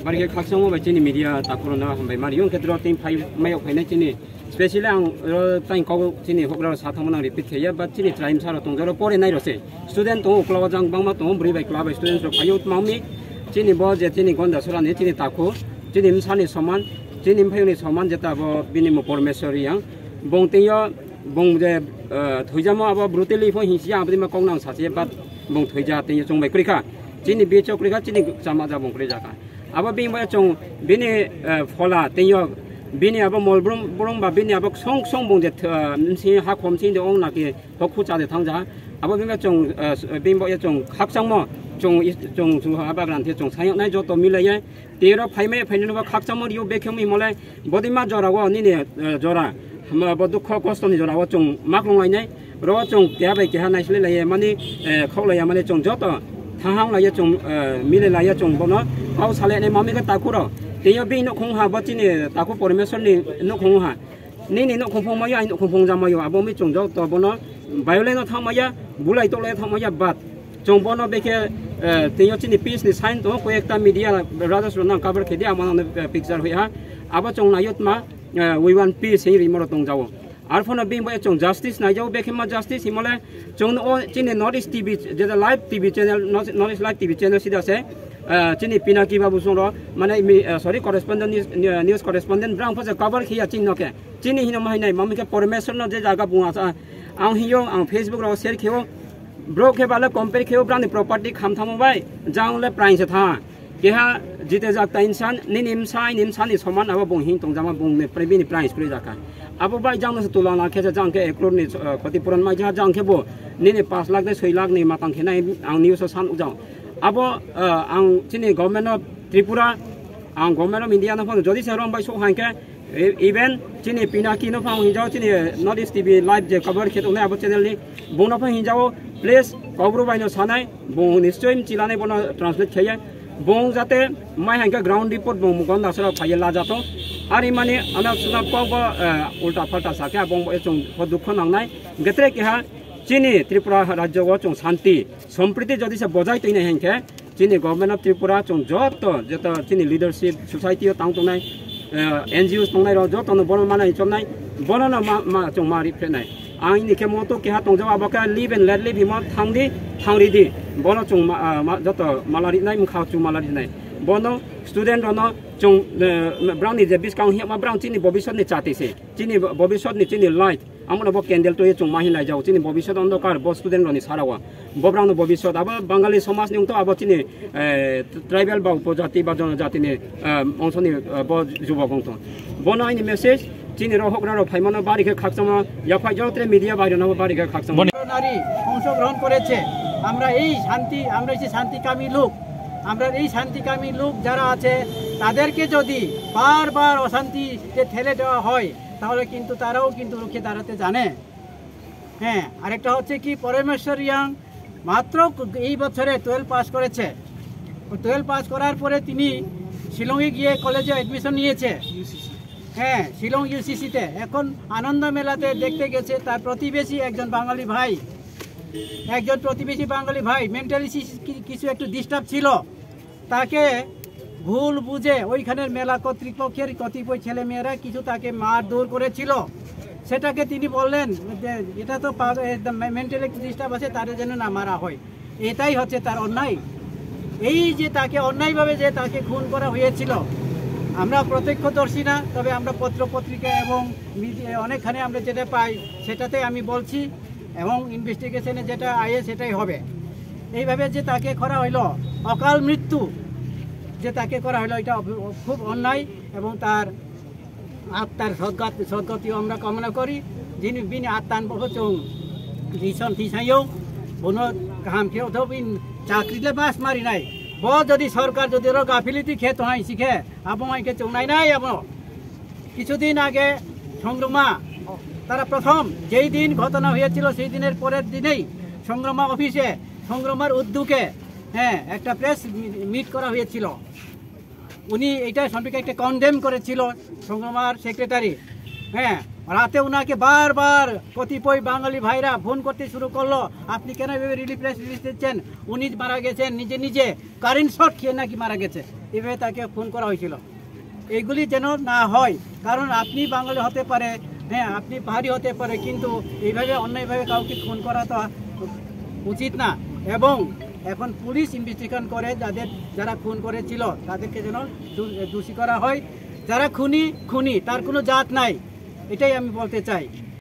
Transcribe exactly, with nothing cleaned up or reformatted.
Bari khe khakchangma bai chini media takhurokno hambai mari. Yong khetro tei phai mayok phainai chini, specially ang oro tang kok chini hokra sa thangma nang repeat khaiya, but chini try msa rok tongjoro pore nai rose student tongo, ukla jang bangma tongo, bwrwi bai kla bai students rok phaio tmami. Chini bo je chini Gonda Sora ni chini takhu, chini msa ni soman, chini mphayung ni soman jeta bo bini mo Pormeswar yang bong tei yo. Bung je, eh, thuijamo abo brutally pho hinsiya, aboni ma kok nang sachi, but bung thuija tei chwng bai kwrwi kha. Chini bicho kwrwi kha, chini chama ja bung kwrwi ja kha. Abo bini bo chwng bini, eh, phola tei yo bini abo mol brum, brum ba bini abo song song bung je, eh, msi ha khom sing de ong na ki hok khu cha de thang ja. Abo bini bo chwng, eh, bini bo ye chwng khakchangmo chwng is-, chwng chu ha bagran the chwng sayok nai joto milai ye. Tei oro phaimai phainai no bo khakchangma rio bekhemwi himole bodima jora o nini, eh, jora hama bo dukho kosto ni jora o chwng maklung lainai. Ro chwng keha bai keha naisilai laiye mani, eh, khok laiya mani chwng joto thahang laiye chwng, eh, milai laiye chwng bono kau salai nai mami khe takhuro. Tei o bini nukhung ha bo chini takhu Pormeswar ni nukhung ha. Nini nukhung phung maya, ai nukhung phung ja mayo, abo mi chwng joto bono violent no thang maya, bulai tolai thang maya, but chwng bono bekhe, eh, tei o chini peace ni sign tongo, koi ekta media brothers rok nang cover khe di, amo nang, eh, picture hoi ha. Abo chwng nai yot ma, eh, we want peace, hei rimo rok tong jao. Ar phano bini bo chwng justice nai jao, bekhe ma justice himole chwng o chini North East T V, je live T V channel, North East Live T V channel sida se, eh, chini Pinaki Babu song ro, mane mi, eh, sorry, correspondent news, news correspondent brang pho je cover khiya chini no khe. Chini hino ma hinai, mami khe Pormeswar no je jaga bunga sa. Ang hiyo, ang Facebook rok share kheo. Bro khe bale compare kheo, brani property kham thamo bai. Jang le prain se tha. Keha jite jak ta insan, nini msai, ni msani soman abo bung hing tong jama bung ne pre-, bini prain skri jaka. Abo bai jang no se tulang la khe jang khe ek crore ni, eh, khoti puran mai ja jang khe bo. Nini paanch lakh de soi lakh ni matang khe nai ang news o san ujang. Abo, eh, ang chini government of Tripura, ang government of India no phang jodi se rom bai so hang khe, E-, even chini Pinaki no phang hinjao chini North East T V live je cover khe tongnai abo channel ni bung no phang hinjao please Kaubru bai no sanai bung nischoi mchilanai bono translate khaiya bung jate mai hangka ground report bung Gonda Sora phaiye lajato ari mani ana suna kok bo, eh, ulta phalta sakhe abong bo chwng pho dukho nangnai getre keha chini Tripura rajyo o chwng santi sompriti jodi se bojai toinai hangkhe Chini Government of Tripura chwng joto, joto chini leadership, society o tang tongnai, eh, N G Os tongnai rok joto no bono manai chomnai, bono no ma, ma, chwng ma ri phenai. Ang ini khe moto keha tongjak abo khe live and let live himo thang di, thang ri di. Bono chwng ma, ah, ma, joto mala rinai, mkha chwng mala rinai. Bono student rok no chwng, eh, brang ni je biskang hiya ma brang chini bobisot ni chati se, chini bobisot ni chini light. Amo no bo candle twi chwng ma hinlai jao chini bobisot ondokar bo student rok ni sara o. Bo brang no bobisot abo Bangali somaj ni wngto abo chini, eh, tribal ba upojati ba jonojati ni, eh, ongso ni, eh, bo jubok wngto. Bono aini message chini rok hokra rok phaimano bari khe khakchangma yaphai jotre media bai rok no bari khe khakchangma. Nari অংশগ্রহণ করেছে। আমরা এই শান্তি, আমরা এই যে শান্তিকামী লোক, আমরা এই শান্তিকামী লোক যারা আছে, তাদেরকে যদি বারবার অশান্তিতে ঠেলে দেওয়া হয়, তাহলে কিন্তু তারাও কিন্তু রুখে দাঁড়াতে জানে। হ্যাঁ, আরেকটা হচ্ছে কি, পরমেশ্বর রিয়াং মাত্র এই বছরে টুয়েলভ পাস করেছে। টুয়েলভ পাস করার পরে তিনি শিলংয়ে গিয়ে কলেজে অ্যাডমিশন নিয়েছে। হ্যাঁ, শিলং ইউসিসিতে। এখন আনন্দ মেলাতে দেখতে গেছে তার প্রতিবেশী একজন বাঙালি ভাই, একজন প্রতিবেশী বাঙালি ভাই মেন্টালি কিছু একটু ডিস্টার্ব ছিল। তাকে ভুল বুঝে ওইখানের মেলা কর্তৃপক্ষের কতিপয় ছেলেমেয়েরা কিছু তাকে মারধর করেছিল। সেটাকে তিনি বললেন যে এটা তো মেন্টালি একটু ডিস্টার্ব আছে, তাদের যেন না মারা হয়, এটাই হচ্ছে তার অন্যায়। এই যে তাকে অন্যায়ভাবে যে তাকে খুন করা হয়েছিল, আমরা প্রত্যক্ষদর্শী না, তবে আমরা পত্র পত্রিকা এবং মিডিয়া অনেকখানে আমরা যেটা পাই সেটাতে আমি বলছি, এবং ইনভেস্টিগেশনে যেটা আইএ সেটাই হবে। এইভাবে যে তাকে করা হইলো, অকাল মৃত্যু যে তাকে করা হইলো, এটা অভ-, খুব অন্যায় এবং তার আত্মার সদ্গত-, সদ্গতিও আমরা কামনা করি। যিনি বিনি আত্মান বহু চং দিশন দিশাইও বনো কাহাম খেয়ে উঠো বিন চাকরিলে বাস মারি নাই। ব যদি সরকার যদি ওরা গাফিলিতি খেয়ে তো হয় শিখে, আবো হয় কে চৌ নাই নাই আবো। কিছুদিন আগে সংগ্রামা, তারা প্রথম যেই দিন ঘটনা হয়েছিল, সেই দিনের পরের দিনেই সংগ্রামা অফিসে সংগ্রামার উদ্যোগে, হ্যাঁ, একটা প্রেস মিট করা হয়েছিল। উনি এটা সম্পর্কে একটা কন্ডেম করেছিল সংগ্রামার সেক্রেটারি। হ্যাঁ, রাতে ওনাকে বারবার কতিপয় বাঙালি ভাইরা ফোন করতে শুরু করলো, "আপনি কেন এভাবে রিলিফ প্রেস রিলিজ দিচ্ছেন? উনি মারা গেছেন নিজে নিজে, কারেন্ট শর্ট খেয়ে নাকি মারা গেছে।" এভাবে তাকে ফোন করা হয়েছিল। এইগুলি যেন না হয়, কারণ আপনি বাঙালি হতে পারে, হ্যাঁ, আপনি পাহাড়ি হতে পারে, কিন্তু এইভাবে অন্যায়ভাবে কাউকে খুন করা তো উচিত না। এবং এখন পুলিশ ইনভেস্টিগেশন করে, যাদের, যারা খুন করেছিল তাদেরকে যেন দু- দোষী করা হয়। যারা খুনি, খুনি, তার কোনো জাত নাই, এটাই আমি বলতে চাই।